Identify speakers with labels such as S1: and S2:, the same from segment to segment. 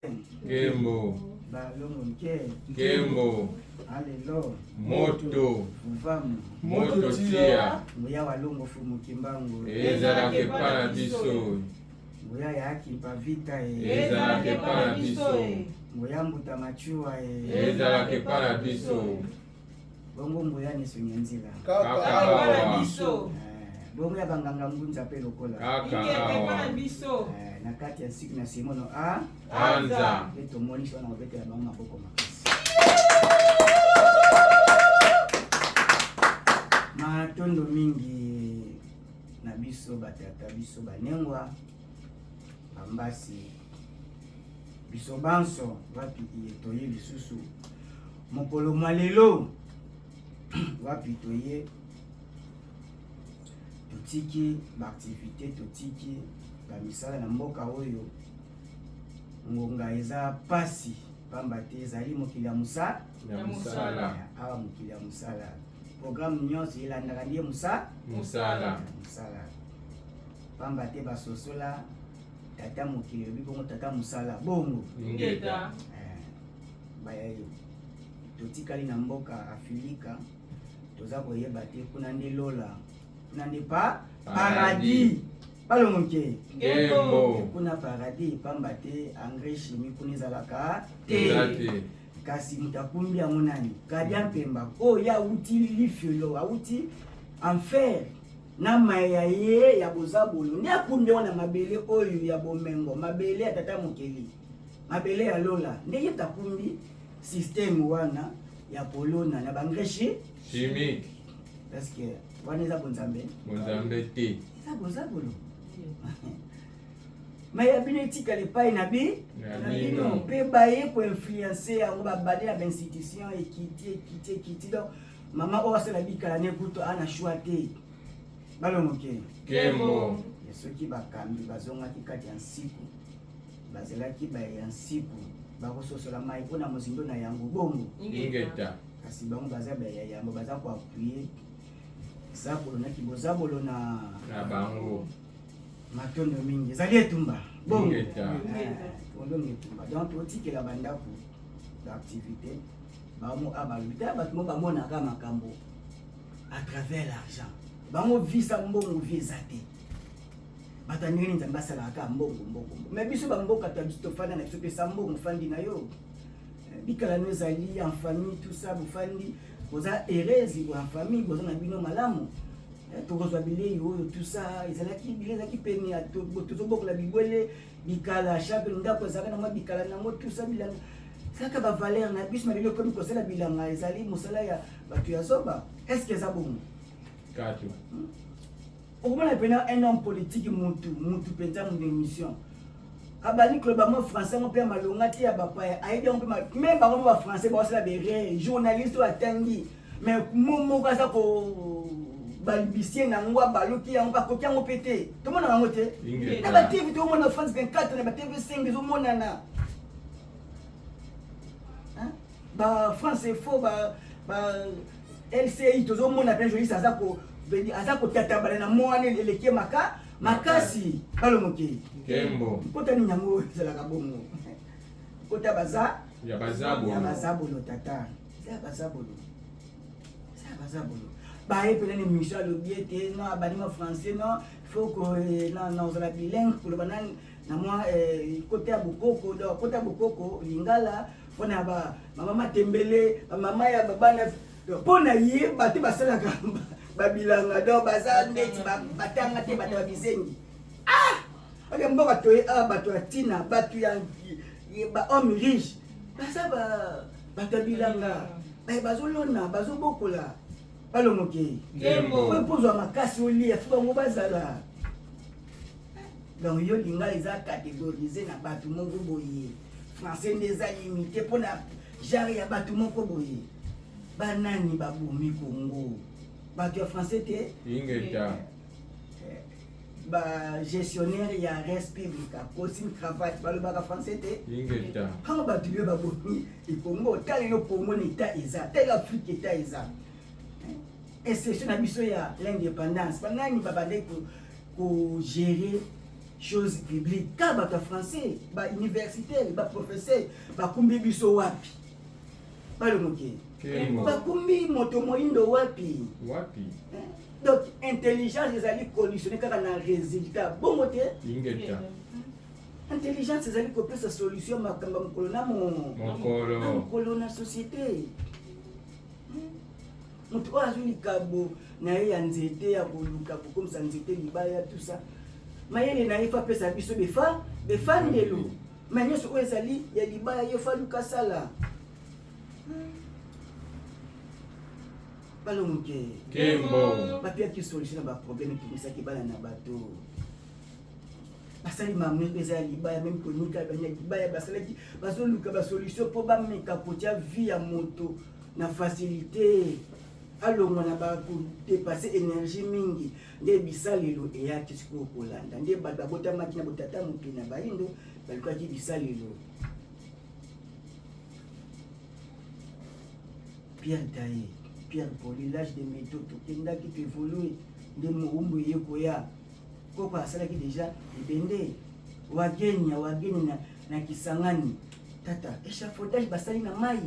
S1: Nkembo.
S2: Balongo nke.
S1: Nkembo.
S2: Alelo.
S1: Moto.
S2: Vuvamu.
S1: Moto tia.
S2: Nguya wa longo fumu kimbangu.
S1: Ezalaka epa na biso.
S2: Nguya ya kimpa vita e.
S1: Ezalaka epa na biso.
S2: Nguya mbuta machua e.
S1: Ezalaka epa na biso.
S2: Bongo nguya nisunye nzila.
S1: Kaka awa.
S2: Eh, bongo ya banganga ngunza mpe lokola.
S1: Kaka awa.
S2: Eh, na kati ya siku na simono a
S1: Anza.
S2: mpe tomoni wana kobetela bango maboko makasi. Matondo mingi na biso batata, biso banengwa bambasi, biso banso wapi iye toye lisusu mokolo mwa lelo wapi toye totiki baaktivité, totiki bamisala na mboka oyo. Ngonga eza pasi pamba te ezali mokili ya mosala
S1: Ya mosala.
S2: Awa mokili ya mosala, programme nyonso elandaka nde
S1: Mosala.
S2: Mosala, pamba te basosola tata mokili elobi bongo, tata mosala bongo.
S1: Ingeta.
S2: Eh, baya totikali na mboka Afilika, toza koyeba te kuna nde lola, kuna nde pa paradis. Balongo nke.
S1: Nkembo.
S2: Kuna paradis, pamba te engrais chimique kuna ezalaka te.
S1: Eza te.
S2: Kasi moto akumbi yango nani? Kadia Mpemba oyo awuti lifelo, awuti enfer na mai ya ye ya bozabolo, nde akumbi yango na mabele oyo ya bomengo, mabele ya tata mokeli, mabele ya lola. Nde ye takumbi système wana ya kolona na baengrais
S1: chimique.
S2: Parce que wana eza bonzambe?
S1: Bonzambe te.
S2: Eza bozabolo. Mais ya bino etikala epai na bi
S1: Na
S2: na bino
S1: bino.
S2: Mpe baye koinfluence yango, babandi na bainstitution, ekiti, ekiti, ekiti. Donc mama oyo asala bikala ne kutu ana choix te. Balongo ke.
S1: Nkembo.
S2: Soki bakambi bazongaki kati ya nsiku, bazelaki baye ya nsiku bakososola mai mpona mozindo na yango bongo.
S1: Ingeta.
S2: Kasi bango baza baye ya yambo, baza koappuyer zabolo na kibozabolo na
S1: Na bango.
S2: Matondo mingi, ezali etumba bongo.
S1: Ingeta.
S2: Olongi etumba. Donc totikela bandako baactivité bango a balobi te. Bato mo bamonaka makambo à travers l'argent. Bango visa mbongo, vie eza te. Bato ya ndenge nini? Nzambe asalaka kaka mbongo, mbongo. Mais biso bamboka to biso tofanda na biso, pesa mbongo, fandi na yo. Eh, bikala no ezali en famille, tout ça, bofandi, boza heureuse en famille, boza na bino malamu. Eh, tokozwa bilei oyo, tout ça ezalaki, bilei ezalaki pene ya tozobokola bibwele, bikala. Chaque ndako ezalaka na mwa bikala nango, tout ça, bilanga ezalaka bavaleur na biso. Malelo ekomi kosala bilanga ezali mosala ya bato ya zoba. Est ce que eza bongo?
S1: Katu.
S2: Okomona mpena un homme politique, mutu mutu mpenza, mutu émission abandi koloba mwa français yango mpe ya malonga te, ya bapaya ayebi yango mpe. Me bango mpo bafrançais baosala berere. Journaliste oyo atangi, mais mo moko aza ko balbutie nango, abaluki yango mpe akoki yango mpe te. Tomonaka yango te na
S1: Ingeta.
S2: batv, tokomona France 24, na batv 5 ezomonana. Hein? Ba France Info, ba LCI, tozomona mpe journaliste aza ko aza kotatabana na mo wana eleki maka makasi. Balomoke.
S1: Nkembo.
S2: Kota nini yango ezalaka bongo? Kota baza
S1: Ya
S2: ya
S1: bazabolo.
S2: Bazabolo tata, eza ya bazabolo, eza ya bazabolo. Baye mpena na émission, alobi ete non, abandi ma français, non, faut ko na ozala bilingue, koloba na mwa kota ya bokoko. Donc kota ya bokoko lingala mpona ba mama matembele, bamama ya babana, mpo na ye bato basalaka babilanga, donc baza ndeti batanga te, bato ya bizengi. Ah, oke mboka toye awa, bato ya ntina, bato ya bahomme riche baza bato ya bilanga, baye bazolona, bazobokola. Balongoke.
S1: Nkembo.
S2: Po ozwa makasi olia, faut bango bazala. Donc yo lingala eza catégorisé na bato moko boye, français nde eza limité mpona genre ya bato moko boye. Banani babomi Congo? Bato ya français te.
S1: Ingeta.
S2: Bagestionnaire ya res publica, costume cravate, balobaka français te.
S1: Ingeta.
S2: Kanga bato yo babomi ekongo. Tala yo Congo na eta eza, tala Afrique eta eza. Exception na biso ya l'indépendance, banani babandaki kogérer? Chose publique kaka bato ya français, ba universitaire, ba professeur bakumbi biso wapi? Balomoke bakumbi moto moyindo wapi?
S1: Wapi?
S2: Donc intelligence ezali conditionne kaka na résultat, bongo te.
S1: Ingeta.
S2: Intelligence ezali kopesa solution makambo ya mokolo na
S1: mokolo
S2: na mokolo na société. Moto oyo azwi likabo na ye ya nzete ya koluka kokomisa nzete libaya, tout ça, mayele na ye fa apesa biso befa befandelo, ma nyonso oyo ezali ya libaya ye fa luka sala. Balongoke.
S1: Kembo.
S2: Bapiaki solution na baproblème etungisaki bana na bato. Basali mamwe eza ya libaya, meme konika bani ya libaya basalaki, bazoluka basolution mpo bameka kotia vie ya moto na facilité, alongwa na bakodepase énergie mingi. Nde bisalelo eyaki sikoyo kolanda nde bato babotamaki na botata mokili na bayindo balukaki bisalelo. Pierre taillée, pierre polie, l'âge des métaux, tokendaki toévolue nde mowumbu eye koya. Koko asalaki déjà ebende wagenia wageni na Kisangani, tata, échafaudage basali na mai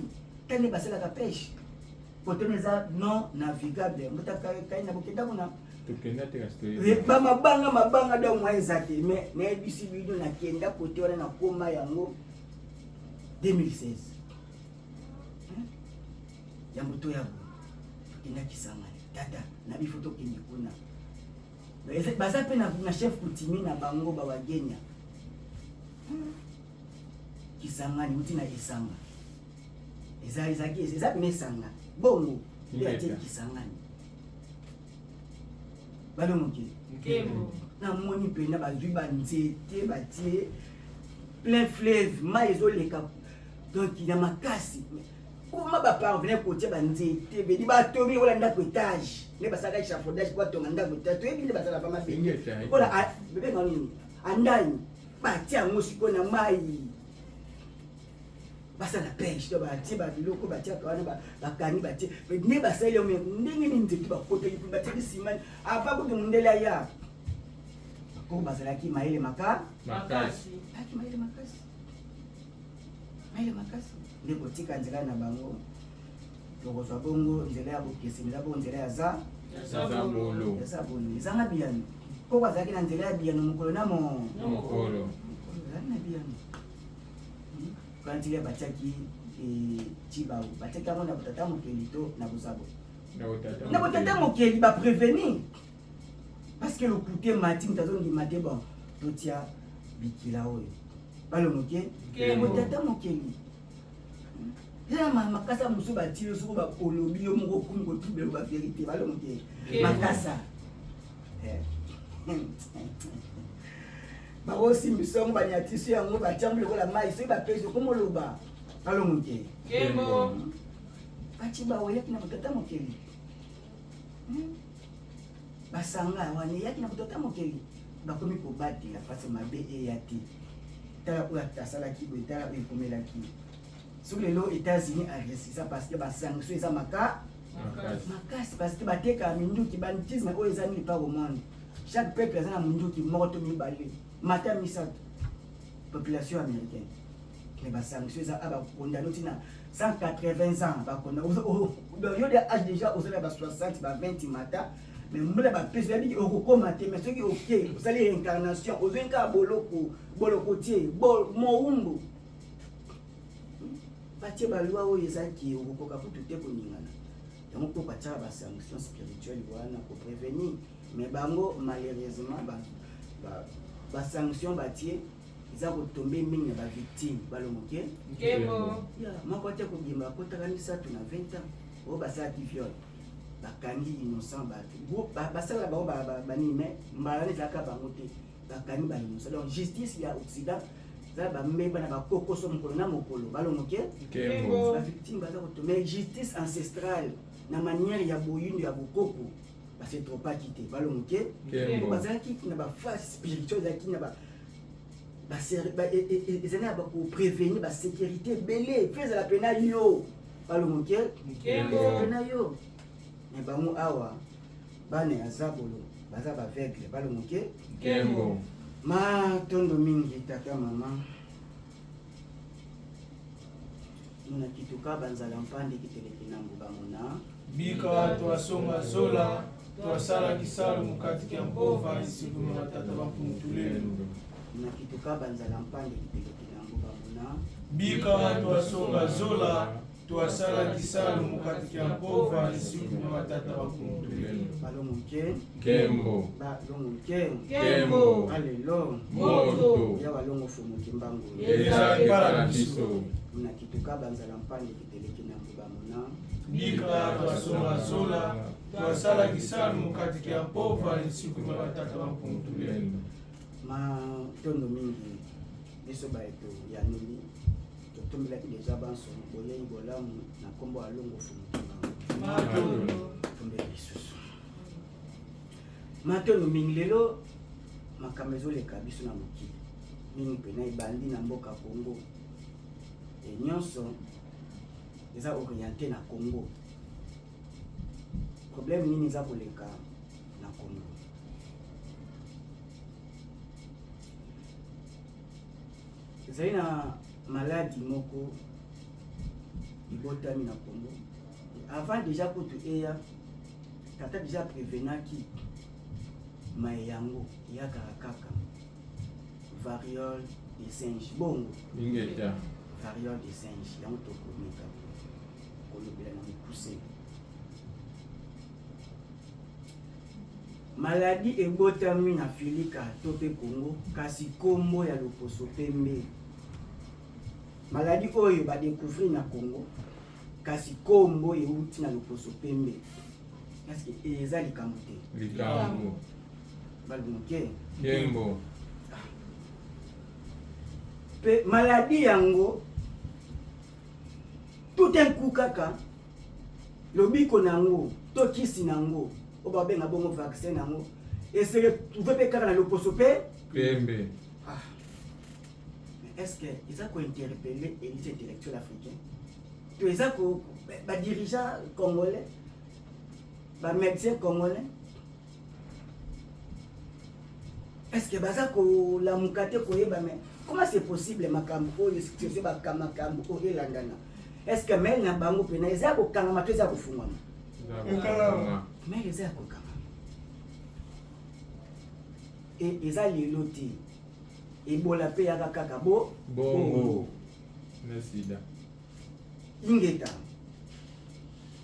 S2: ta nde basalaka pêche. Kote eza non navigable, mbota kai na bokenda kuna.
S1: Tokenda te, kasi toyebi.
S2: Bamabanga mabanga, donc mwa eza te. Mais nayebisi bino, nakenda kote wana, nakoma yango 2016. Hein? Yambo toya boye, tokenda Kisangani, tata na bifo, tokende kuna. Baza mpe na chef coutumier na bango bawagenia. Kisangani uti na esanga, eza ezalaki eza pene esanga bongo nde atie Kisangani. Balongoke.
S3: Nkembo.
S2: Namoni mpena bazwi banzete batie plein fleuve, mai ezoleka donc na makasi. Koma baparvenir kotia banzete bedi batongi lokola ndako étage, nde basalaka échafaudage po batonga ndako étage. Toyebi nde basalaka mabe.
S1: Ingeta.
S2: Lokola bebenga nini, andai batia yango sikoyo na mai, basala pêche to batie babiloko batiaka wana, bakangi batie nde basali yango. Ndenge nini nzete bakotaki mpe batiaki nsima avant kutu mondele aya? Bakoko bazalaki mayele maka
S1: makasi.
S2: Bazalaki mayele makasi, mayele makasi nde kotika nzela na bango. Tokozwa bongo nzela ya bokeseni, eza bongo nzela ya za
S1: Zabolo.
S2: Ya zabolo ezanga biyano. Koko azalaki na nzela ya biyano mokolo na mo
S1: Na mokolo.
S2: Ezalaki na biyano. Kantile batiaki cibao, batiaki yango na botata mokeli to na bozabo?
S1: Na botata.
S2: Na botata mokeli baprévenir parce que lokute mati, moto azondima te. Bon, totia bikila oyo balomoke na botata mokeli. Eza na makasa mosusu batili yo, soko olobi yo moko okumi kotubela bavérité. Balomoke makasa bakosimbisa yango, banyatisi yango, batiango lokola mai. Soki bapesi, okomoloba. Balomoke.
S3: Nkembo.
S2: Baci baoyaki na botata mokeli. Basanga wana eyaki na botata mokeli, bakomi kobatela mpasi mabe eya te. Tala oyo asalaki boye, tala oyo ekomelaki. Soki lelo États-Unis aresisa parce que basanction eza maka
S1: makasi.
S2: Makasi, parce que batekaka minduki, banditisme oyo eza nulle part au monde. Chaque peuple aza na minduki moko to mibale, mata misato, population américaine. Mais basanction eza a bakondane ntina 180 ans, bakondane. Donc yo de âge déjà ozala ba 60, ba 20 mata, mais mbula bapesi oyebiki okokóma te. Mais soki oke osali réincarnation, ozwi kaka boloko, boloko tie mowumbu, batie baloi oyo ezaki okokoka kutu te koningana yango mpo batiaka basanction spirituelle wana koprévenir. Mais bango malheureusement basanction batie eza kotombe mingi na bavictime. Balomoke.
S3: Nkembo.
S2: Ya moko te kobima, bakotaka misato na 20 ans oyo basalaki viol, bakangi innocent. Bato basala bango banini, mais mbala wana ezalaka bango te, bakangi bainnocent. Donc justice ya Occident eza bambeba na bakokoso mokolo na mokolo. Balomoke.
S1: Nkembo.
S2: Bavictime baza koto, mais justice ancestrale na manière ya boyindo ya bokoko basetropaki te. Balomoke.
S1: Nkembo.
S2: Bazalaki na baphase spirituelle, ezalaki na ezali na bakoprévenir basécurité ebele fe ezala pena yo. Balomoke.
S3: Nkembo.
S2: Pena yo. Mais bango awa, bana ya zabolo baza baaveugle. Balomoke.
S1: Nkembo.
S2: Matondo mingi tata mama. Muna kituka banzala mpande kiteleki na mbuba muna.
S4: Bika twasonga zola twasala kisalu mukati kya mpova insikuma batata ba mpungu-tulendo.
S2: Muna kituka banzala mpande kiteleki na mbuba muna.
S4: Bika twasonga zola twasala kisalu mukati kya mpova insikuma batata ba mpungu-tulendo.
S2: Balongo nke.
S1: Nkembo.
S2: Balongo nke.
S3: Nkembo.
S2: Alelo.
S1: Moto.
S2: Ya walongo fumu kimbangu.
S1: Eza epa na biso.
S2: Muna kituka banzala mpande kiteleki na mbuba muna.
S4: Bika twasonga zola twasala kisalu mukati kya mpova insikuma batata ba mpungu-tulendo.
S2: Matondo mingi biso baeto ya noli totombelaki deja banso boyei bolamu na nkombo ya longo fumu kimbangu.
S3: Matondo.
S2: Tombela lisusu. Matondo mingi lelo makambo ezoleka biso na mokili mingi mpena ebandi na mboka Congo e nyonso eza orienté na Congo. Problème nini eza koleka na Congo? Ezali na maladi moko ebotami na Congo avant déjà kutu eya tata déjà prévenaki mai yango eyakaka kaka variole de singe bongo
S1: Ingeta.
S2: Variole de singe yango tokomeka kolobela na mokuse. Maladi ebotami na Filika to mpe Congo kasi kombo ya loposo pembe. Maladi oyo badecouvrir na Congo kasi kombo euti na loposo pembe. Est-ce que eza likambo te?
S1: Likambo.
S2: Balumuke.
S1: Nkembo.
S2: Pe maladie yango tout un coup kaka lobiko na yango to kisi na yango oyo babenga bongo vaccin na yango ese retrouve mpe kaka na loposo mpe
S1: pembe.
S2: Ah. Mais est-ce que eza kointerpelle élite intellectuelle africain to eza ko badirigeant congolais, bamédecin congolais, est-ce que baza kolamuka te koyeba mais comment c'est possible makambo oyo situation makambo oyo elandana? Est-ce que mail na bango mpena eza ya kokangama to eza ya kofungwama?
S1: Eza
S2: mail eza ya kokangama e eza lelo te. Ebola mpe yaka kaka bo
S1: bongo na sida.
S2: Ingeta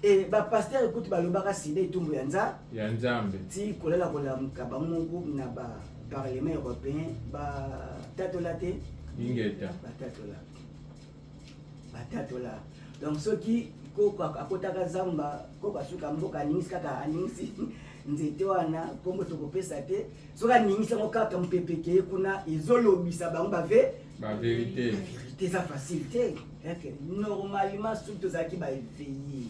S2: e bapasteur ekuti balobaka sida etumbu ya nza
S1: ya Nzambe.
S2: Ti kolela kolamuka bango moko na baparlement européen batatola te.
S1: Ingeta.
S2: Batatola, batatola. Donc soki koko akotaka zamba, koko asuka mboka, aningisi kaka, aningisi nzete wana nkombo tokopesa te, soki aningisi yango kaka mopepe keye kuna ezolobisa bango bave
S1: bavérité.
S2: Vérité eza facile te. Eke normalement soki tozalaki baéveillé,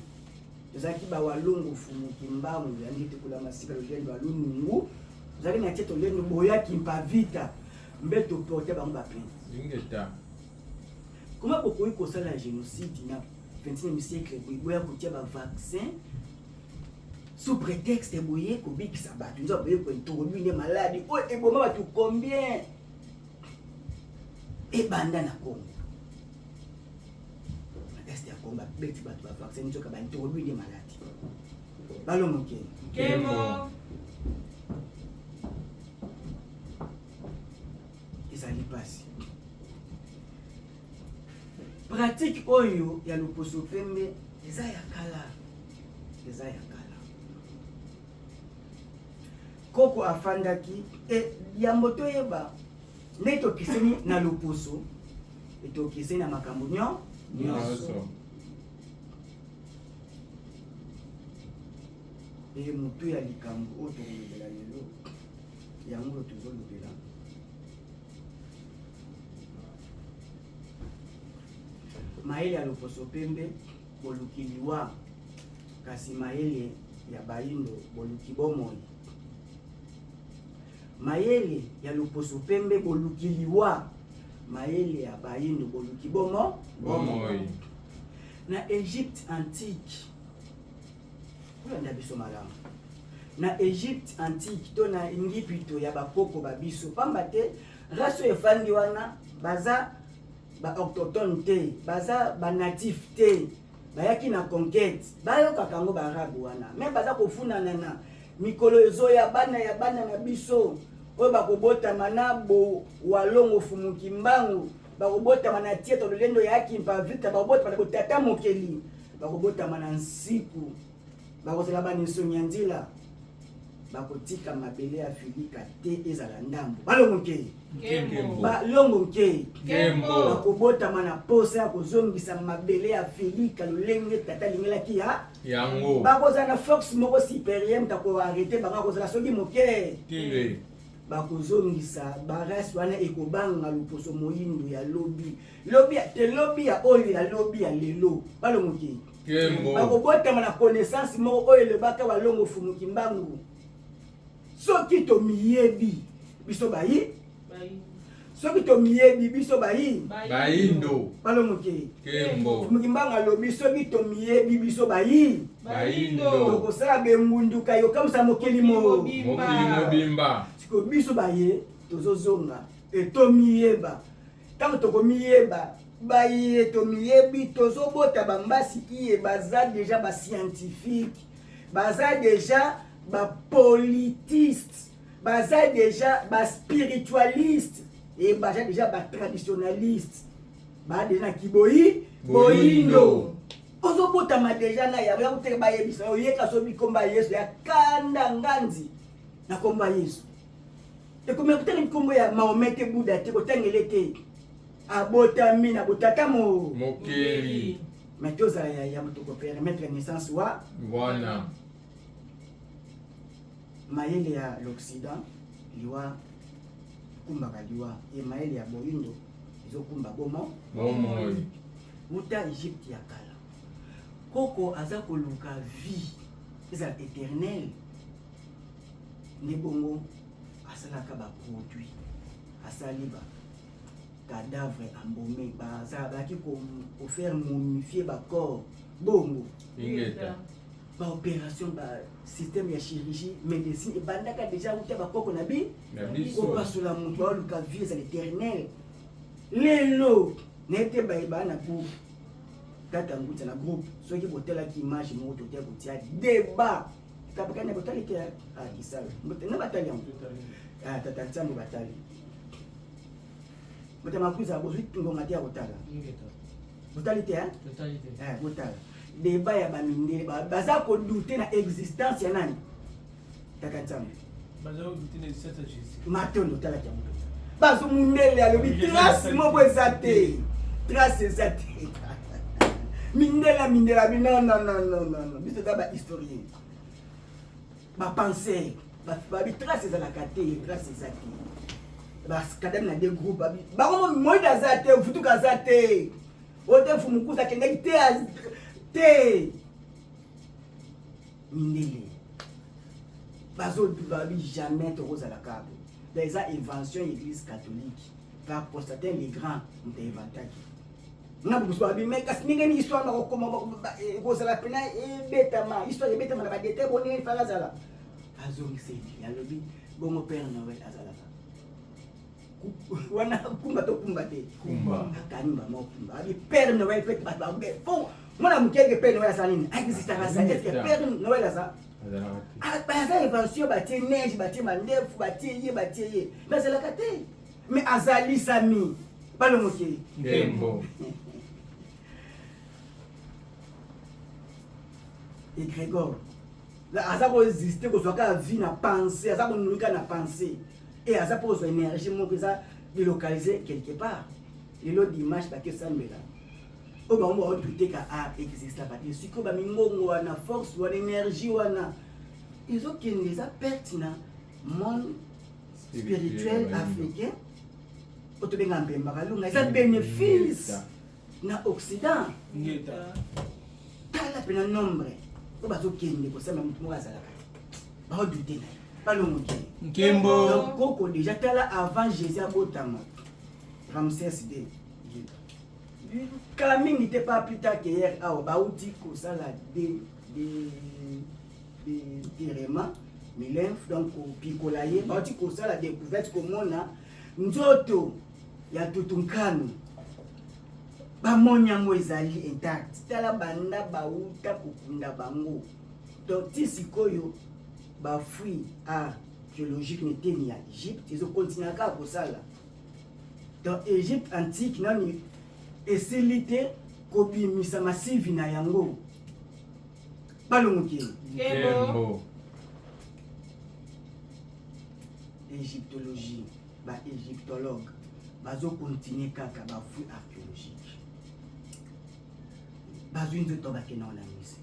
S2: tozalaki bawalongo fumuki mbangu ya ndeti kula masika lolendo ya lunungu, tozalaki na tie tolendo boyaki mpa vita mbe toporte bango baplainte.
S1: Ingeta.
S2: Comment bokoki kosala génocide na 21e siècle boye, boya kotia bavaccin sous prétexte boye kobikisa bato, nzoka boye kointroduire nde maladi oyo eboma bato combien ebanda na Congo, na est ya Congo, babeti bato bavaccin nzoka baintroduire nde maladi balongoke.
S3: Nkembo.
S2: Ezali mpasi. Pratique oyo ya loposo pembe eza ya kala, eza ya kala. Koko afandaki e yambo toyeba nde tokeseni na loposo, etokeseni na makambo nyonso.
S1: Nyonso.
S2: E motu ya likambo oyo tokolobela lelo, yango oyo tozolobela, mayele ya loposo pembe boluki liwa, kasi mayele ya bayindo boluki bomoi. Mayele ya loposo pembe boluki liwa, mayele ya bayindo boluki bomo
S1: bomoi.
S2: Na Egypte antique, kolanda biso malamu. Na Egypte antique to na Ngipito ya bakoko ba biso, pamba te race oyo efandi wana baza ba autochtone te, baza ba natif te, bayaki na conquête, bayokaka yango ba arabe wana, mais baza kofunana na mikolo ezoya, bana ya bana na biso oyo bakobotama na bo walongo fumu kimbangu, bakobotama na tieto lolendo ya kimpa vita, bakobotama na botata mokeli, bakobotama na nsiku, bakozala bana nsongi ya nzila, bakotika mabele ya Afilika te ezala ndambo. Balongo nkei, balongo nkei, bakobotama na posa ya kozongisa mabele ya Afilika lolenge tata alingelaki ya
S1: yango.
S2: Bakozala na force moko supérieure moto akoarrete bango, akozala soki moke
S1: te.
S2: Bakozongisa barasi wana, ekobanga loposo moyindo ya lobi lobi te, lobi ya oyo ya lobi ya lelo. Balongo nkei, bakobotama na connaissance moko oyo elobaka balongo fumu kimbangu. Soki tomiyebi biso bayi, soki tomiyebi biso bayi
S1: bayindo,
S2: balongo nkei, fumu kimbangu alobi soki tomiyebi biso bayi
S1: bayindo,
S2: tokosala bengunduka yokamwisa mokili
S1: mokili mobimba.
S2: Sikoyo biso baye tozozonga e tomiyeba. Ntango tokomiyeba baye tomiyebi, tozobota bambasi iye baza deja bascientifique, baza deja bapolitiste, baza deja baspiritualiste e baza deja batraditionaliste, baza deja na kiboyi boyindo. Ozobotama deja na yango ya koteka, bayebisa oyeka soki komba Yesu ya kanda nganzi na komba Yesu ekomi kotanga nkombo ya Mahomet te, Buda te, kotangele te, abotami na botata mo
S1: mokeli.
S2: Mais tozala ya ya moto kopermettre naissance wa
S1: wana.
S2: Mayele ya l'Occident liwa ekumbaka liwa, e mayele ya boyindo ezokumba bomo
S1: bomoi.
S2: Wuta Egypte ya kala, koko aza koluka vie ezala éternelle, nde bongo asalaka baproduit, asali ba cadavre embaumé, bazalaki kofaire momifier bacorps bongo.
S1: Ingeta.
S2: Baopération, basystème ya chirurgie, médecine ebandaka déjà wuta bakoko na bi
S1: na biso.
S2: Kopasola moto, aoluka vie ezala éternelle. Lelo nayebi te bayeba na groupe tata ngutia na groupe, soki botalaki image moko totia kotia débat tapakani, botali te kisala na batali yango, tata ntiambo batali bota makuza, bozwi ngonga te ya kotala, botali te, botala débat ya bamindele baza kodouter na existence ya nani, tata ntiambo. Matondo, otalaki yango mpenza, bazomundele alobi trace moko eza te, trace eza te. Mindele mindele abi non, non, non, non, non, non, biso toza bahistorien, bapenseur, babi trace ezalaka te, trace eza te. Baskadami na deux groupe, babi bango moïde aza te, futuka aza te, oyo te fumukuza akendaki te te. Mindele bazoduba, babi jamais tokozala kaka. Donc eza invention ya Église catholique par Constantin le Grand, moto ainventaki nga mosusu. Babi mais kasi ndenge nini histoire bakokoma ekozala mpena ebetama, histoire ebetama na badétail bo ndenge faka azala azongisa ete alobi bongo Père Noël azalaka wana, kumba to kumba te?
S1: Kumba.
S2: Akangi bango kumba, abi Père Noël mpe bato babe po mwana moke eke Père Noël aza nini, existaka aza, est-ce que Père Noël aza?
S1: Azalaka te.
S2: Aza invention, batie neige, batie mandefu, batie ye, batie ye, mais azalaka te, mais azalisami balongoki.
S1: Nkembo.
S2: Égrégore aza koexiste, kozwa kaka vie na pensée, aza konuika na pensée e aza mpo kozwa énergie moko eza délocalisé quelque part. Lelo dimanche bakesambela oyo bango baodouter ka a existaka te. Sikoyo bamingongo wana, force wana, énergie wana ezokende, eza perte na monde spirituel africain oyo tobenga mpemba kalunga, eza bénéfice na Occident. Tala mpena nombre oyo bazokende kosala, motu moko azalaka te, baodouter na ye, balongoki.
S4: Nkembo.
S2: Donc koko déjà, tala avant Jésus abotama, Ramsès II, kala mingi te, pas plus tard que hier awa bauti kosala de terrement. Milenf, donc kopikola ye, bauti kosala découverte, komona nzoto ya Tutankhamun, bamoni yango ezali intact. Tala banda bauta kokunda bango, donc ti sikoyo bafouille archéologique na eteni ya Égypte ezokontinue kaka kosala. Donc Égypte antique nani esili te kobimisa masivi na yango. Balongoki.
S3: Nkembo.
S2: Égyptologie, baégyptologue bazokontinue kaka bafouille archéologique, bazwi nzoto, bakenda na musée.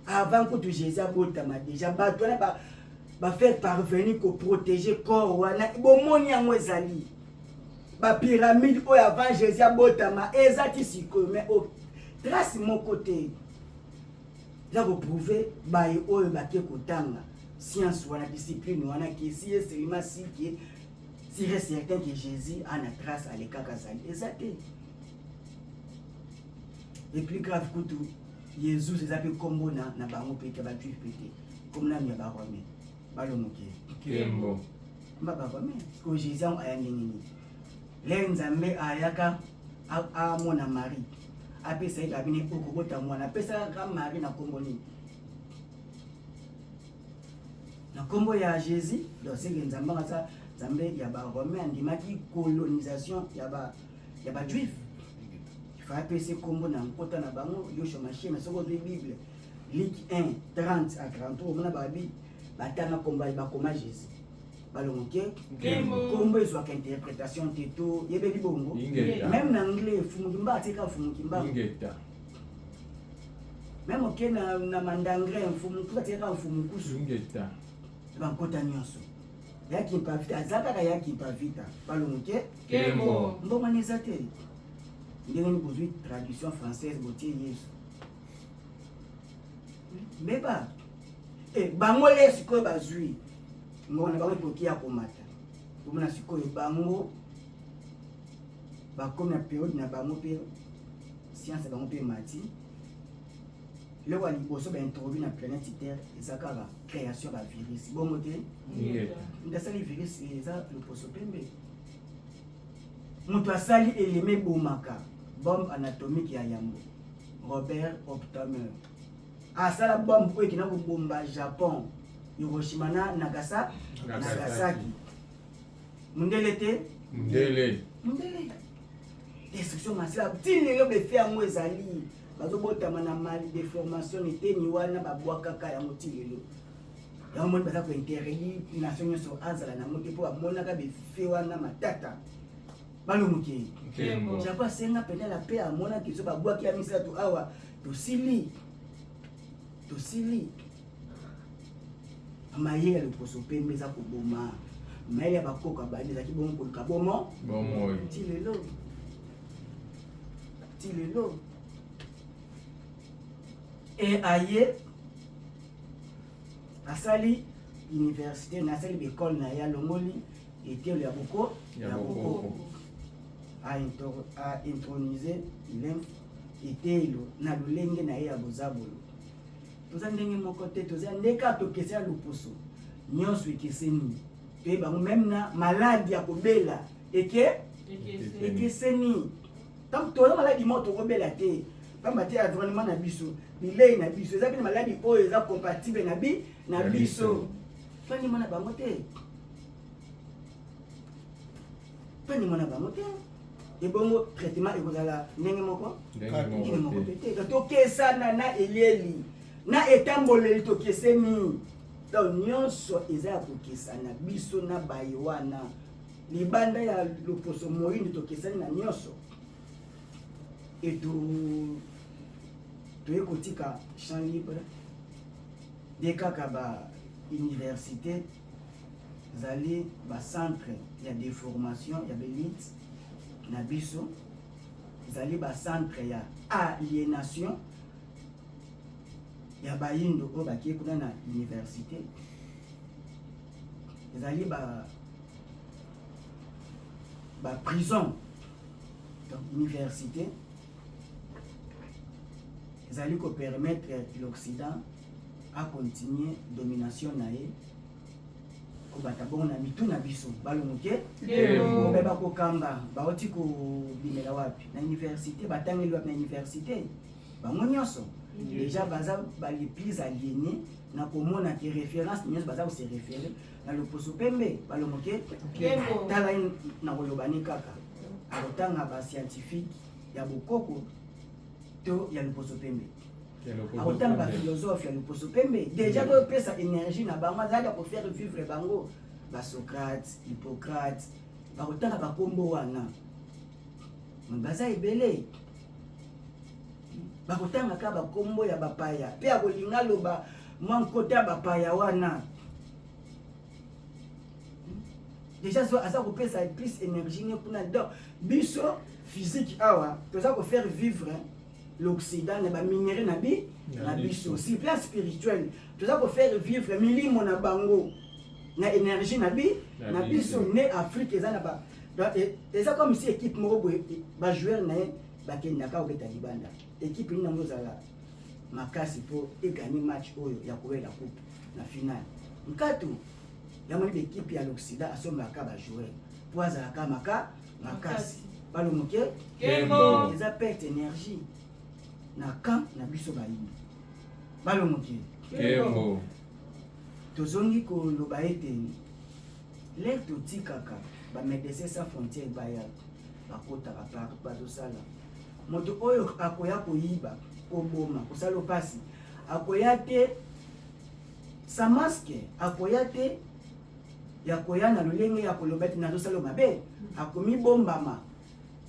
S2: Avant kutu Jésus abotama, déjà bato wana bafaire parvenir koprotéger corps wana. Bomoni yango ezali bapyramide oyo avant Jésus abotama eza ti sikoyo, mais trace moko te eza koprouver. Baye oyo bake kotanga science wana, discipline wana, ke si et seulement si ke sûr et certain que Jésus ana trace alekaka azali, eza te. Et plus grave kutu, Jésus eza mpe nkombo na bango mpe te, bajuif mpe te, nkombo nanu ya baromain. Balongoki.
S1: Nkembo.
S2: Mba baromain ko Jésus yango aya ndenge nini? Le Nzambe ayaka amona Marie, apesa ye kabine, okobota mwana. Apesaka Marie na nkombo nini? Na nkombo ya Jésus. Donc seke Nzambe aza Nzambe ya baromain, andimaki colonisation ya bajuif, ifa apesa nkombo na nkota na bango, Yoshua Mashie. Mais soki ozwi Bible, Luc 1 30 à 33, omona babi batanga nkombo, bakoma Jésus. Balongoke. Nkombo ezwaka interprétation te, to yebeli bongo. Même na anglais, Fumukimba atika Fumukimba. Même oke na mandangre, Mfumukusu atikaka Mfumukusu. Bankota nyonso ya Kimpa Vita aza kaka ya Kimpa Vita. Balongoke. Mbongwana eza te. Ndenge nini bozwi traduction française, botie Yesu mbeba e bango? Le sikoyo bazwi mbongo na bango, ekoki ya komata. Komona sikoyo bango bakomi na période na bango mpe science na bango mpe mati. Eloko ya liboso baintroduit na planète Terre eza kaka création ya bavirus, bongo te? Moto asali virus eza loposo pembe. Moto asali elema ebomaka, bombe anatomique ya yambo, Robert Oppenheimer asala bombe oyo ekenda kobomba Japon, Hiroshima na Nagasaki. Mondele te?
S1: Ndele.
S2: Mondele. Destruction massive ti lelo, befe yango ezali, bazobotama na mal déformation eteni wana, babwakaka yango ti lelo. Yango moni baza kointerdire nation nyonso azala nango te, mpo bamonaka befe wana matata. Balumuki. Japon asenga pene mpe amonaki so babwaki ya misato awa, tosili, tosili. Mayele ya loposo pembe eza koboma. Mayele ya bakoko abandi ezalaki bongo, koluka bomo.
S1: Bomoi.
S2: Ti lelo, ti lelo. E aye asali université na asali baekole na ye, alongoli etelo ya boko
S1: ya bokoko.
S2: Aintroniser etelo na lolenge na ye ya bozabolo. Toza ndenge moko te, toza nde kaka tokese ya loposo nyonso ekeseni. Toyebango même na maladi ya kobela eke ekeseni. Ntango toza maladi moko tokobela te, pamba te environnement na biso, bilei na biso eza mpe na maladi oyo eza compatible na biso. Tondima na bango te, tondima na bango te. Ebongo traitement ekozala ndenge moko?
S1: Ndenge
S2: moko pe te. Tokesana na elieli na etamboleli, tokeseni. Donc nyonso eza ya kokesana. Biso na baye wana libanda ya loposo moyindo, tokesani na nyonso. Eto toye kotika champ libre nde kaka ba université ezali bacentre ya déformation ya baélite na biso, ezali bacentre ya aliénation ya bayindo oyo bakei kuna na université, ezali ba baprison. Donc université ezali kopermettre l'Occident à continuer domination na ye. Kobata bongo na mitu na biso balongoke
S3: Nkembo.
S2: Obe bakokamba bauti kobimela wapi na université, batangeli wapi na université, bango nyonso déjà baza ba les plus aliénés na komona ke référence nyonso baza kose référer na loposo pembe. Balongoke?
S3: Nkembo.
S2: Tala ye na koloba ne kaka akotanga bascientifique ya bokoko to ya loposo pembe, akotanga baphilosophe ya loposo pembe. Déjà koyopesa énergie na bango, azalaki kofaire vivre bango, basocrate, Hippocrate, bakotanga bakombo wana, baza ebele. Bakotanga kaka bakombo ya bapaya mpe akolinga aloba mwa nkota ya bapaya wana. Déjà aza kopesa plus énergie ne kuna. Donc biso physique awa toza kofaire vivre l'Occident na baminerai na bi na biso. Sur plan spirituel, toza kofaire vivre milimo na bango na énergie na bi na biso. Ne Afrique eza na ba, donc, eza comme si équipe moko boye, bajoueur na ye bakendaka kobeta libanda. Équipe nini yango ezala makasi mpo eganye match oyo ya kowela coupe na finale? Nkatu yango ni baéquipe ya l'Occident asombaka bajoueur mpo azalaka makasi. Balomoke?
S3: Nkembo.
S2: Eza perte énergie na camp na biso bayini. Balomoke?
S1: Nkembo.
S2: Tozongi koloba ete l'heure totikaka bamédecin sans frontière baya, bakotaka par bazosala, moto oyo akoya koyiba, koboma, kosala opasi, akoya te sa masque, akoya te ya koya na lolenge ya koloba ete nazosala mabe, akomibombama.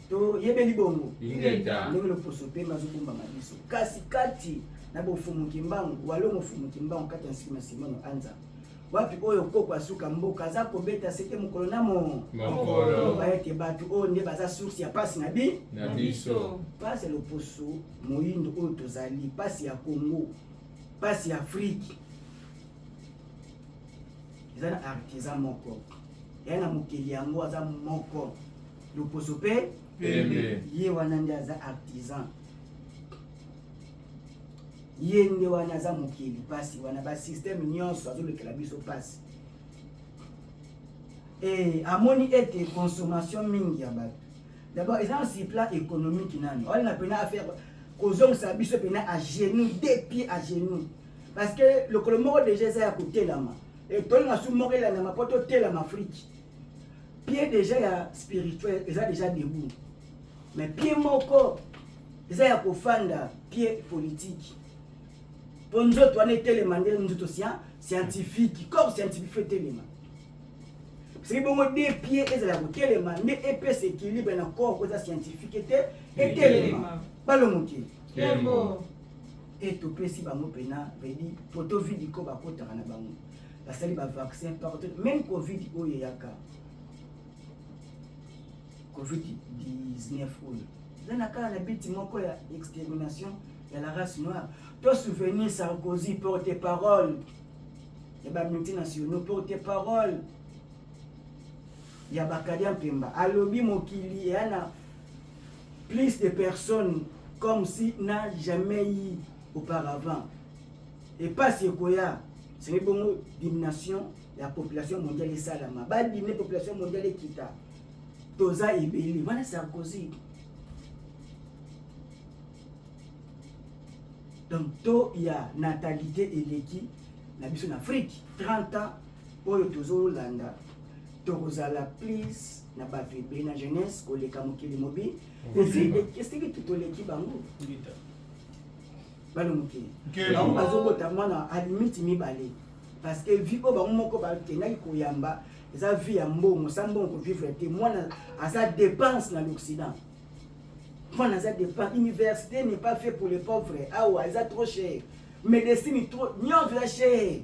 S2: Toyebeli bongo.
S1: Ingeta.
S2: Ndenge loposo pembe azobombama biso, kasi kati na bofumuki mbangu, walongo fumuki mbangu kati ya nsima Simono Anza wapi oyo koko asuka mboka aza kobeta sete mokolo na mo
S1: mokolo.
S2: Loba ete bato oyo nde baza source ya pasi na bi
S1: na biso.
S2: Pasi ya loposo moyindo oyo tozali, pasi ya Congo, pasi ya Afrique, eza na artisan moko ya na mokili yango, aza moko, loposo mpe
S1: pembe.
S2: Ye wana nde aza artisan, ye nde wana aza mokili. Mpasi wana, basystème nyonso azolekela biso mpasi. E amoni ete consommation mingi ya bato d'abord eza na sur plan économique nani oalinga mpena affaire kozongisa biso mpena à genoux, deux pieds à genoux, parce que lokolo moko déjà eza ya kotelama, e tolinga su moko elandama mpo totelama. Afrique, pied déjà ya spirituel eza déjà debout, mais pied moko eza ya kofanda, pied politique, mpo nzoto wana etelema nde nzoto scientifique, corps scientifique faut etelema. Soki bongo deux pieds ezala kotelema nde epesa équilibre na corps oyo eza scientifique te etelema. Balongoki?
S3: Nkembo.
S2: E topesi bango mpena vedi poto vidiko, bakotaka na bango, basali bavaccin partout, même Covid oyo eyaka, Covid 19 oyo eza na kaka na biti moko ya extermination ya la race noire. To souvenir Sarkozy, porte parole ya bamultinationaux, porte parole ya bakadia mpemba, alobi mokili eya na plus de personnes comme si n'a jamais eu auparavant. Epasi ekoya, sengi bongo diminution ya population mondiale esalama, badiminuer population mondiale ekita, toza ebele wana. Sarkozy. Donc taux ya natalité eleki na biso na Afrique. 30 ans oyo tozolanda, tokozala plus na bato ebele na jeunesse koleka mokili mobi. Esiki toleki bango balo mokili. Bango bazobota mwana à limite mibale, parce que vie oyo bango moko bakendaki koyamba eza vie ya mbongo. Sa mbongo kovivre te. Mwana aza dépense na l'Occident, mwana aza dépense. Université n'est pas fait pour les pauvres awa, eza trop cher, médecine trop, nyonso eza cher.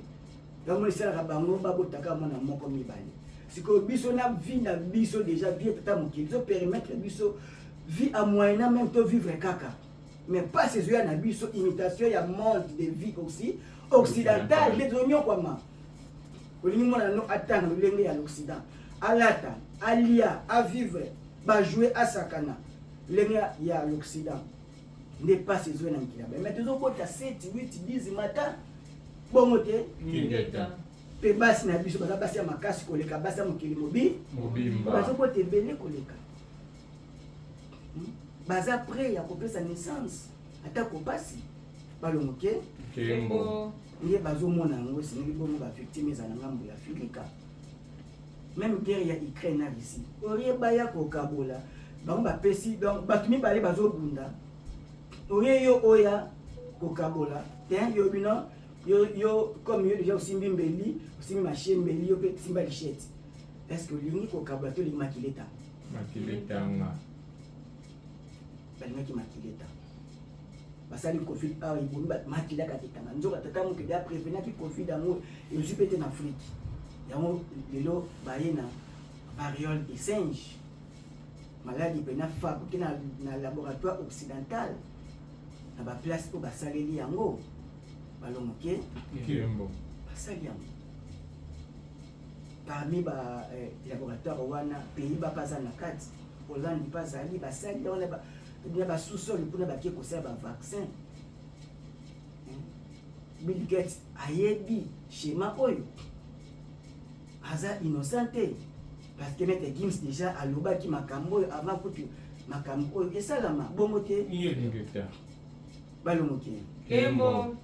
S2: Yango esalaka bango babotaka mwana moko, mibale. Sikoyo biso na vie na biso déjà, vie tata mokili ezopermettre biso vie à moyena même to vivre kaka, mais mpasi ezoya na biso, imitation ya mode de vie aussi occidental nde tozonyokwama. Olingi mwana no atanga lolenge ya l'Occident, alata, alia, avivre, bajoue, asakana lolenge ya l'Occident, nde mpasi ezoya na mikili ya. Mais tozobota 7, 8, 10 matin, bongo te.
S1: Ingeta.
S2: Mpe basi na biso baza basi ya makasi koleka basi ya mokili mobi
S1: mobimba.
S2: Bazobota ebele koleka. Baza prêt ya kopesa naissance atako pasi balongoke.
S1: Nkembo.
S2: Nde bazomona yango, esengeli bongo bavictime ezala na ngambo ya Afrika. Même guerre ya Ukraine na Russie, orie baya kokabola bango, bapesi donc bato mibale bazobunda, orie yo oya kokabola te, yo bino yo, yo comme yo déjà osimbi mbeli, osimbi machine mbeli, yo mpe simba lichette. Est ce que olingi kokabola to olingi makila etanga?
S1: Makila etanga.
S2: Balingaki makila etanga. Basali Covid awa, ebomi makila kaka etanga. Nzoka tata mokili aprévenaki Covid yango ezwi mpe te na Afrique. Yango lelo baye na variole de singe, maladi mpena fabriqué na laboratoire occidental, na baplace oyo basaleli yango balongoke.
S1: Nkembo.
S2: Basali yango parmi ba laboratoire wana, pays ba mpe aza na kati, Hollande mpe azali. Basali yango na basous-sol mpona bake kosala bavaccin. Bill Gates ayebi schéma oyo, aza innocent te, parce que Maître Gims déjà alobaki makambo oyo avant kutu makambo oyo esalama bongo te.
S1: Ingeta.
S2: Balongoki.
S3: Nkembo.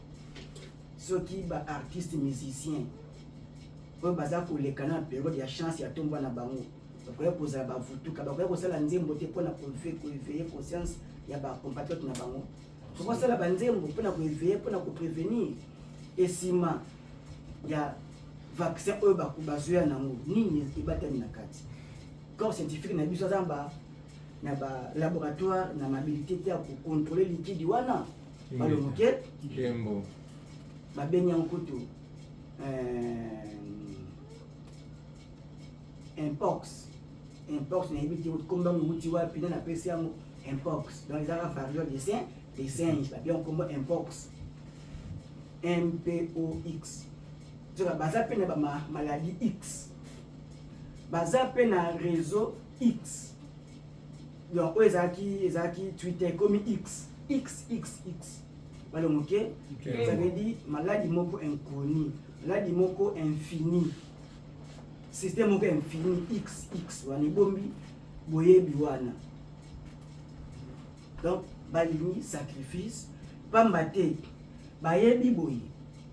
S2: Soki baartiste musicien oyo baza koleka na période ya chance ya tombwa na bango, bakoya kozala bavutuka, bakoya kosala nzembo te mpona koéveiller conscience ya bacompatriote na bango. Tokosala banzembo mpona koéveiller, mpona koprévenir esima ya vaccin oyo bazoya nango, nini ebatami na kati. Corps scientifique na biso aza na balaboratoire na habilité te ya kocontrôler liquide wana. Balongoke.
S1: Nkembo.
S2: Babengi yango kutu mpox. Mpox, nayebi te kombo yango euti wapi, nde napesi yango mpox. Donc ezaka variole de singe, babengi yango kombo mpox, mpox. Soka baza mpe na bamaladie X, baza mpe na réseau X. Donc oyo ezalaki Twitter ekomi X, X, X, X. Balongoke. Ça veut dire maladie moko inconnu, maladie moko infini, système moko infini, X, X wana ebombi boyebi wana. Donc balingi sacrifice pamba te bayebi boye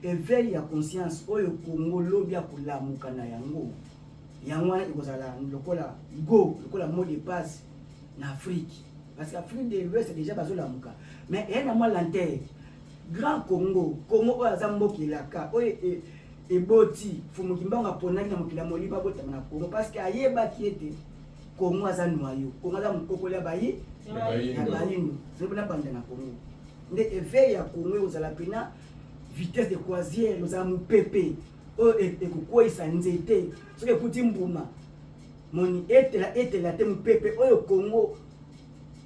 S2: éveil ya conscience oyo Kongo lobi ya kolamuka na yango, yango wana ekozala lokola go, lokola mot de passe na Afrique, parce que Afrique de l'Ouest déjà bazolamuka, mais eya na mwa lenteur. Grand Congo, Congo oyo aza mboka elaka oyo eboti Fumuki Mbango, aponaki na mokili ya molimo abotama na Congo parce que ayebaki ete Congo aza noyau, Congo aza mokokoli ya bayi ya bayindo. Ezali mpona banda na Congo nde éveil ya Congo ekozala mpena vitesse de croisière, ozala mopepe oyo ekokweyisa nzete soki ekuti mbuma moni etela etela te. Mopepe oyo Congo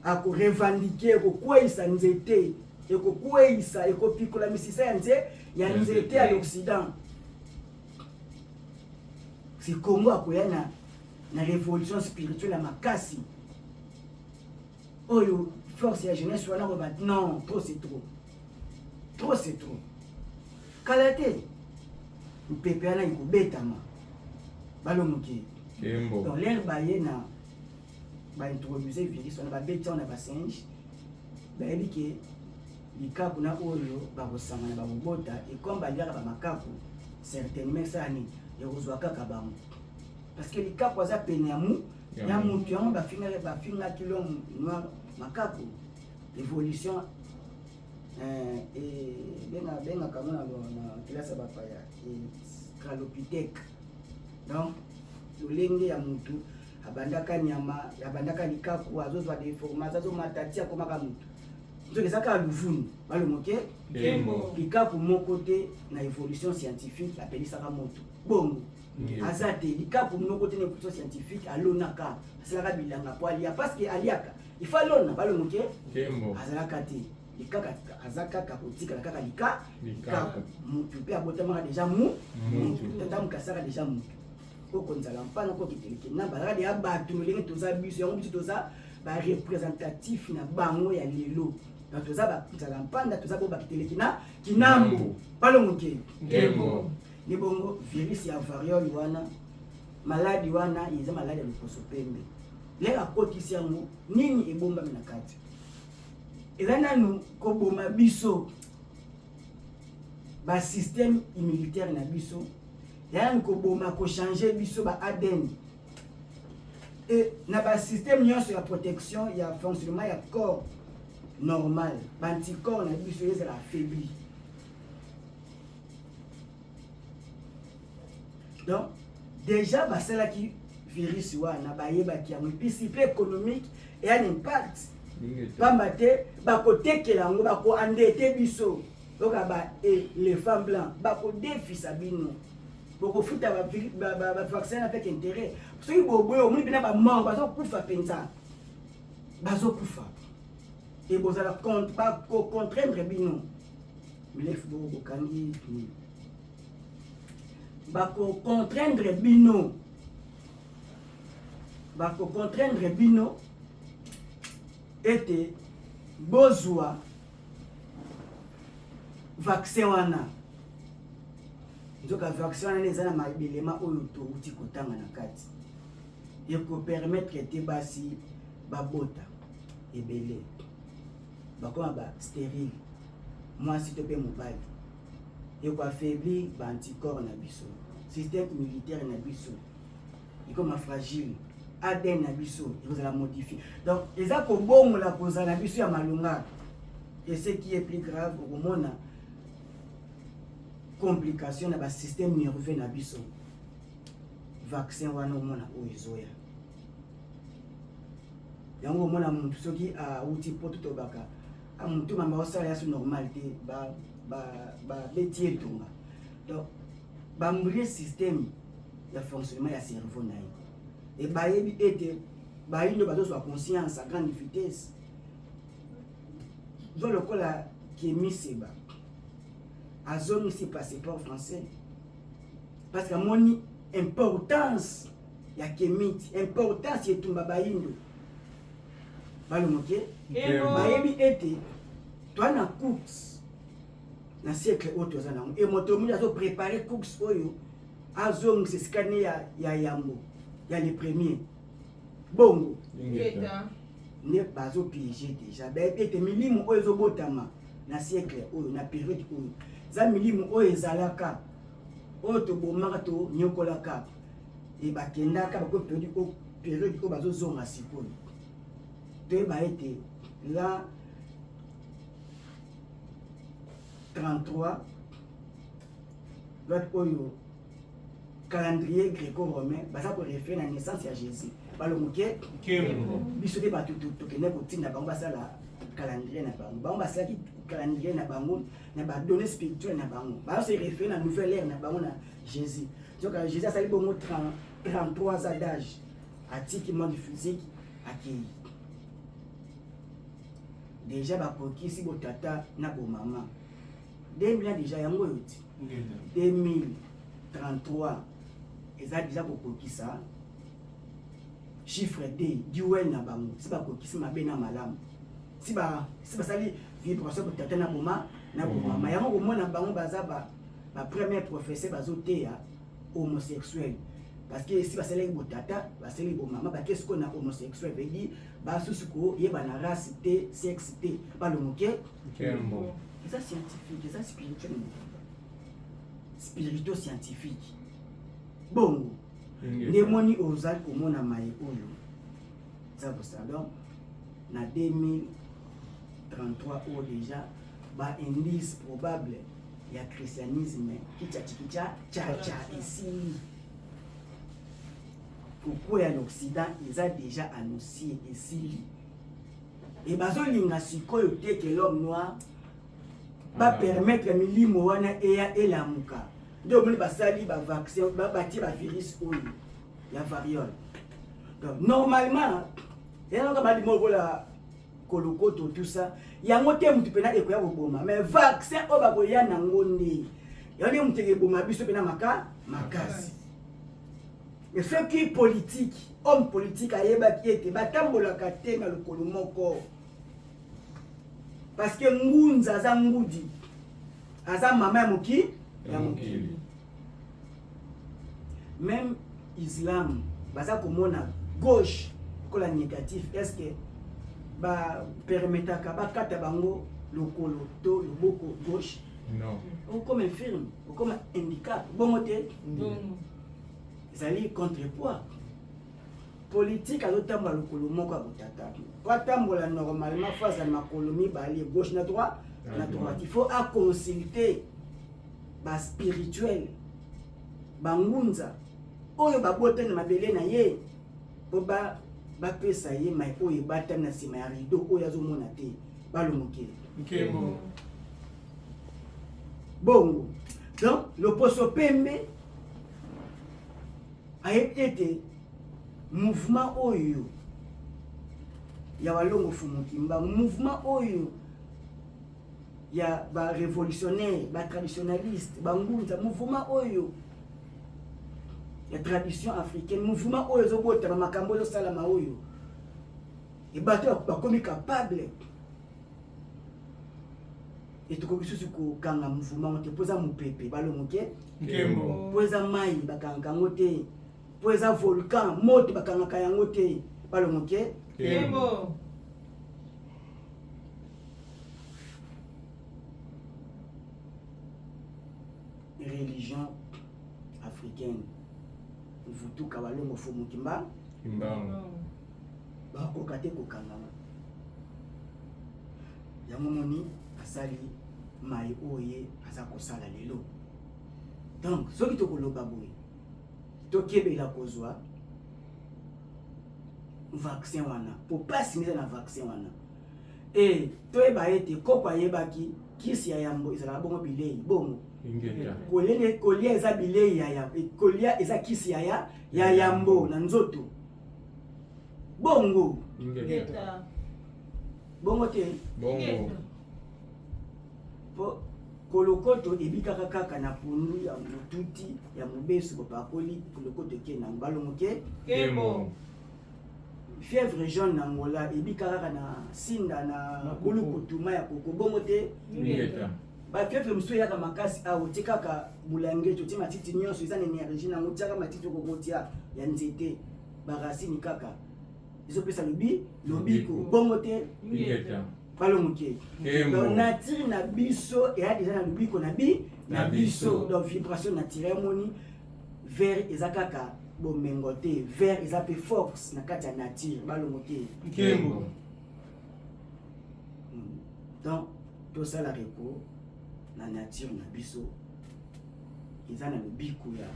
S2: akorevendiquer ekokweyisa nzete, ekokweyisa, ekopikola misisa ya nzete ya l'Occident. Si Congo akoya na révolution spirituelle ya makasi oyo, force ya jeunesse wana koba non, trop c'est trop, trop c'est trop. Kala te mpepe wana ekobetama. Balomoki.
S1: Nkembo.
S2: Donc l'heure baye na baintroduise virus wana, babeti yango na basinge, bayebi ke likaku na oyo bakosangana bakobota. Ekombe baliaka bamakaku, certainement esala nini? Ekozwa kaka bango, parce que likaku aza pene ya mu ya mutu. Yango bafingaki l'homme noir makaku. Évolution bengaka yango na kelasi ya bapaya australopithèque. Donc lolenge ya mutu abandaka nyama, abandaka likaku, azozwa déformation, azomata ti akomaka mutu. Nzoki eza kaka luvunu. Balomoke.
S1: Nkembo.
S2: Likaku moko te na évolution scientifique apelisaka moto bongo. Aza te. Likaku moko te na évolution scientifique alonaka, asalaka bilanga po alia, parce que aliaka, il faut alona. Balomoke.
S1: Nkembo.
S2: Azalaka te likaka, aza kaka kotikala kaka lika
S1: Likaku.
S2: Mutu mpe abotamaka déjà mu
S1: Mutu.
S2: Tata moto asalaka déjà mutu okonzala mpana kokiteleke na bazalaka deya bato lolenge toza biso. Yango biso toza bareprésentatif na bango ya lelo. Donc toza banzala mpanda, toza bo bakiteleki na kinambo. Balongoke.
S1: Nkembo.
S2: Nde bongo virus ya variole wana, maladi wana eza maladi ya loposo pembe. Lere akotisi yango, nini ebombami na kati? Eza nanu koboma biso ba système immunitaire na biso, eza nanu koboma kochanger biso ba ADN et na ba système nyonso ya protection ya fonctionnement ya corps normal, ba anticorps na biso ezala affaibli. Donc déjà basalaki virus wana, bayebaki yango, et puis sur plan économique eya na impact pamba te bakotekela yango, bakoendetter biso oyoka ba éléphant blanc, bakodefisa bino, bokofuta bavaccin avec intérêt. Soki boboye, omoni mpena bamort bazokufa mpenza, bazokufa e bozala bakocontraindre bino milefu bo bokangi nini, bakocontraindre bino, bakocontraindre bino ete bozwa vaccin wana. Nzoka vaccin wana eza na mabelema oyo touti kotanga na kati, ekopermettre te basi babota ebele, bakoma ba stérile, mwasi to mpe mobali. Ekoaffaiblir baanticorps na biso, système immunitaire na biso ekoma fragile, ADN na biso ekozala modifié. Donc eza kobongola kozala na biso ya malonga. Et ce qui est plus grave, okomona complication na basystème nerveux na biso. Vaccin wana omona oyo ezoya yango, omona motu soki awuti poto, tobaka motu mamba osala ya so normal te, babeti ye tonga. Donc bambrie système ya fonctionnement ya cerveau na ye. E bayebi ete bayindo bazozwa conscience à grande vitesse. Zo lokola Kemi Seba azongisi passeport français parce que amoni importance ya kemiti, importance etumba bayindo balongoke. Bayebi ete toa na course na siècle oyo toza nango, e moto mingi azoprépare course oyo azongisa esika ne ya yambo ya le premier. Bongo nde bazopiéger déjà. Bayebi ete milimo oyo ezobotama na siècle oyo, na période oyo, eza milimo oyo ezalaka oyo tobomaka, tonyokolaka, e bakendaka bako période oyo bazozonga sikoyo. Toyeba ete la 33 date oyo, calendrier gréco-romain, baza koréférer na naissance ya Jésus. Balongoke biso te, bato tokende kotinda bango basala calendrier na bango. Bango basalaki calendrier na bango na badonnées spirituelles na bango, bazose référer na nouvelle ère na bango na Jésus. Donc Jésus asali bongo 33 ans d'âge, atiki monde physique, akei. Déjà bakokisi botata na bomama 2000 ans déjà. Yango oyo ti 2033 eza déjà kokokisa chiffre d duel na bango. Si bakokisi mabe na malamu, si basali vibration botata na boma na bomama, yango komona bango baza ba premier professeur, bazoteya homosexuel parce que si basalaki botata, basalaki bomama, bake sikoyo na homosexuel, veut dire basusu koyeba na race te, sexe te. Balongoke eza scientifique, eza spirituel, spirito scientifique. Bongo nde moni ozali komona maye oyo eza kosala. Donc na 2033 oyo déjà baindice probable ya christianisme kichachikicha chacha esili kokwea na Occident, eza déjà annoncé, esili. E bazolinga sikoyo te ke l'homme noir bapermettre milimo wana eya elamuka. Nde omoni basali bavaccin, batie bavirus oyo ya variole. Donc normalement eyanoka malimo lokola kolokoto, tout ça, yango te mutu mpena ekoya koboma, mais vaccin oyo bakoya nango nde yango nde mutu ekeboma biso mpena maka makasi. Mais soki politique, homme politique ayebaki ete batambolaka te na lokolo moko, parce que ngunza aza ngudi, aza mama ya moki ya mokili. Même islam baza komona gauche lokola négatif. Est ce que bapermetaka bakata bango lokolo to loboko gauche?
S1: Non.
S2: Okoma infirme, okoma handicap, bongo te? Ezali contrepoids politique. Azotambola lokolo moko ya botata. Po atambola normalement, faut azala makolo mibale, gauche na droit na droite. Il faut aconsulte baspirituel, bangunza oyo babotani na mabele na ye, mpo bapesa ye mai oyo ebatami na nsima ya rideau oyo azomona te. Balongoke.
S4: Nkembo.
S2: Bongo donc loposo pembe ayebi ete mouvement oyo ya Walongo Fumu Kimbangu, mouvement oyo ya barévolutionnaire, batraditionaliste, bangunza, mouvement oyo ya tradition africaine, mouvement oyo ezobotama, makambo ezosalama oyo ebato bakomi capable, etokoki susu kokanga mouvement te, mpo eza mopepe. Balongoke.
S4: Nkembo.
S2: Mpo eza mai, bakangaka yango te. Mpo eza volcan, moto, bakangaka yango te. Balongoke.
S3: Nkembo.
S2: Religion africaine, mvutuka, Balongo Fumu Kimba.
S1: Kimbangu.
S2: Bakoka te kokangama yango. Moni asali mai oyo ye aza kosala lelo. Donc soki tokoloba boye, tokebela kozwa vaccin wana, po mpasi eza na vaccin wana. E toyeba ete koko ayebaki kisi ya yambo ezalaka bongo bilei, bongo.
S1: Ingeta.
S2: Kolia eza bilei ya kolia eza kisi ya yambo na nzoto, bongo.
S1: Ingeta.
S2: Bongo te?
S1: Bongo.
S2: Po kolokoto ebikaka kaka na pondu ya motuti ya mobesu. Bopakoli kolokoto, eke nango. Balongo ke.
S3: Nkembo.
S2: Fièvre jaune na Angola ebika kaka na sinda na bulukutu, mai ya koko, bongo te?
S1: Ingeta.
S2: Bafièvre mosusu eyaka makasi awa, otie kaka bulangeti, otie matiti nyonso eza na énergie nango, otiaka matiti okokotia ya nzete, baracine kaka ezopesa lobi lobiko, bongo te?
S1: Ingeta.
S2: Balongoke.
S1: Nkembo.
S2: Donc nature na biso eya déjà na lobiko na bi na
S1: Na
S2: biso.
S1: biso.
S2: Donc vibration naturelle, moni vert eza kaka bomengo te, vert eza mpe force na kati ya nature. Balongo te?
S4: Nkembo.
S2: Donc tosala recours na nature na biso, eza na lobiko ya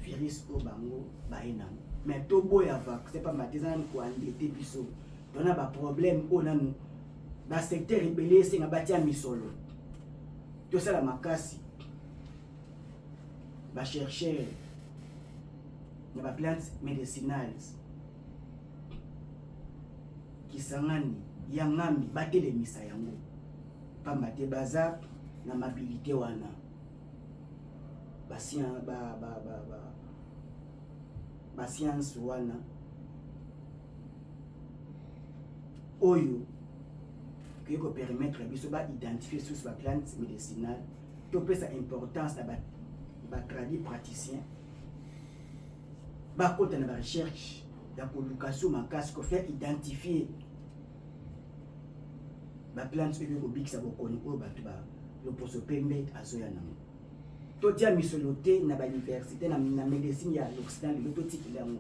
S2: virus oyo bango baye nango. Mais toboya vaccin pamba te eza nanu koendetter biso. Tona baproblème oyo nanu, basecteur ebele esenga batia misolo. Tosala makasi, bachercheur na baplante médicinales, Kisangani ya Ngambi, batelemisa yango, pamba te baza na mabilité wana, bascience wana oyo ekoki kopermettre biso baidentifie susu baplante médicinale. Topesa importance na batradi praticien, bakota na barecherche ya koluka so makasi, kofaire identifier baplante oyo ekobikisa bokono oyo bato ba loposo pembe azoya nango. Totia misolo te na bauniversité na médecine ya l'Occident. Lelo totikeli yango,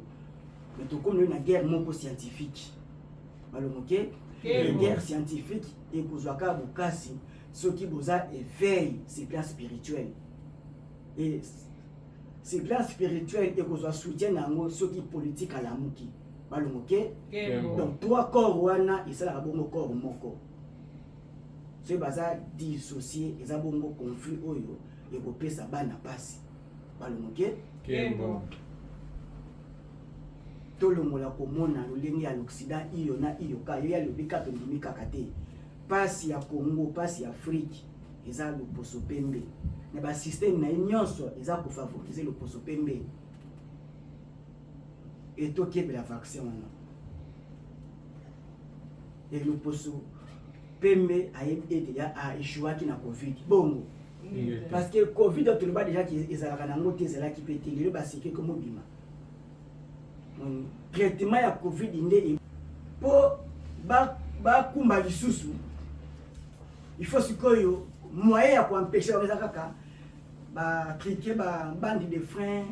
S2: mais tokomi lelo na guerre moko scientifique. Balongo ke. Guerre scientifique ekozwa kaka bokasi soki boza éveil sur plan spirituel, et sur plan spirituel ekozwa soutien na yango soki politique alamuki. Balongo ke. Donc trois corps wana esalaka bongo corps moko. Soki baza dissocié, eza bongo conflit oyo ekopesa bana mpasi. Balongo ke. Tolongola komona lolenge ya l'Occident, iyo na iyo ka yo alobi kaka, tondimi kaka te. Mpasi ya Congo, mpasi ya Afrique eza loposo pembe na basystème na ye nyonso eza kofavorize loposo pembe. Etokebela vaccin wana e loposo pembe ayebi ete ya aéchouaki na Covid, bongo. Parce que Covid oyo toloba déjà ke ezalaka nango te, ezalaki mpe te, lelo baseki ekomobima. Traitement ya Covid nde mpo bakumba lisusu, il faut sikoyo moyen ya koempêche bango eza kaka batrike ba bande de frein,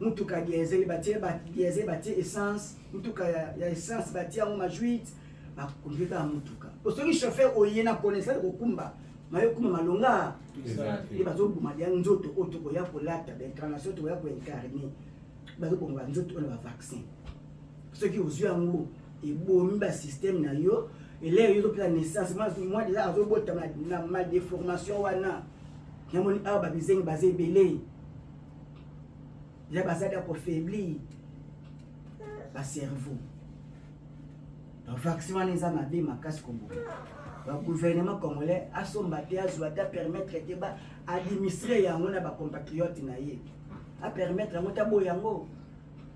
S2: mutuka diesel batie ba diesel, batie essence, mutuka ya essence batie yango majuite, bakomplike kaka mutuka. Po soki chauffeur oye na connaissance kokumba mayo kuma malonga nde bazoboma deya nzoto oyo tokoya kolata, baincarnation tokoya koincarne, bazoboma banzoto oyo na bavaccin. Soki ozwi yango ebomi basystème na yo, elere yo ozopesa naissance mwa deja azobotama na maldeformation wana. Namoni awa babizengi baza ebele, deja baza da kofaiblir bacerveau. Vaccin wana eza mabe makasi koboma. Gouvernement congolais asomba te, azwa te, apermettre te ba administre yango na bacompatriote na ye, apermettre yango te, aboya yango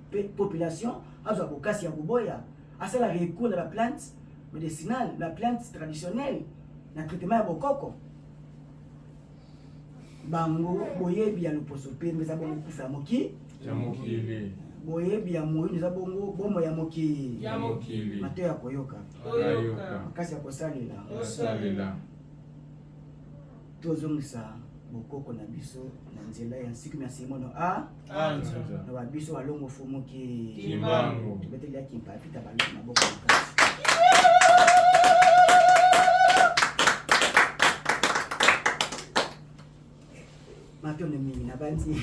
S2: mpe population azwa bokasi ya koboya, asala recours na baplante médicinale, na plante traditionnelle, na traitement ya bokoko. Bango boyebi ya loposo pembe eza bongo kufa ya moki
S1: ya mokili,
S2: boyebi ya moyindo eza bongo bomo ya mokili
S1: ya mokili,
S2: mato ya koyoka, makasi ya kosalela.
S1: Kosalela.
S2: Tozongisa bokoko na biso na nzela ya nsiku na simono a na babiso balongo fumuki
S1: Kimbangu.
S2: Tobeteli ya kimpa fita balongo maboko makasi. Matondo mingi na banzi.